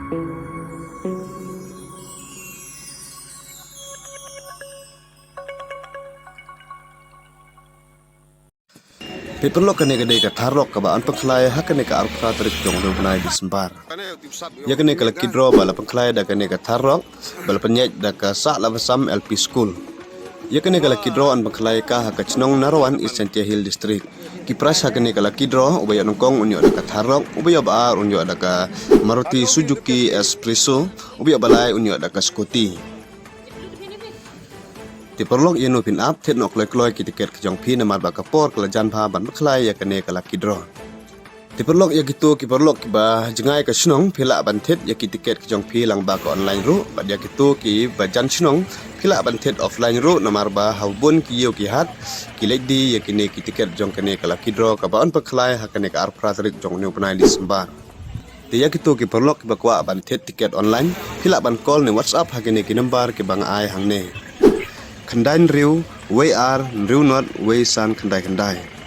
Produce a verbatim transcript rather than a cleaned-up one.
Phi paralok, kane ka dei ka tharok kaba yn pynkhlai ha kane ka arphew phra tarik jong une u bnai December. Ïa kane ka lucky draw ba la pynkhlai da kane ka tharok ba la pynïaid da ka Sah Labasam L P School. Ïa kane ka lucky draw yn pynkhlai ka ha ka chnong Narwan, East Jaintia Hills District. Ki prize ha kane ka lucky draw, uba ïoh nyngkong un ïoh da ka tharok, uba ïoh ba ar un ïoh da ka Maruti Suzuki S Presso, uba ïoh ba lai un ïoh da ka scooty. Te paralok, ïa no phin ap, thied noh kloi kloi ki tiket ka jong phi namar ba ka por ka la jan bha ban pynkhlai ïa kane ka lucky draw. Te paralok, ïa kito ki paralok kiba jngai ka shnong, phi lah ban thied ïa ki tiket ka jong phi lyngba ka online ruh, bad ïa kito kiba jan shnong, phi lah ban thied offline ruh namar ba ha bun ki ïew ki hat ki leit die ïa kine ki tiket jong kane ka lucky draw kaba yn pynkhlai ha kane ka arphew phra tarik jong une u bnai December. Te ïa kito ki paralok kiba kwah ban thied tiket online, phi lah ban call ne WhatsApp ha kine ki number kiba nga ai hangne: khyndai hynriew wei ar hynriew nod wei san khyndai khyndai.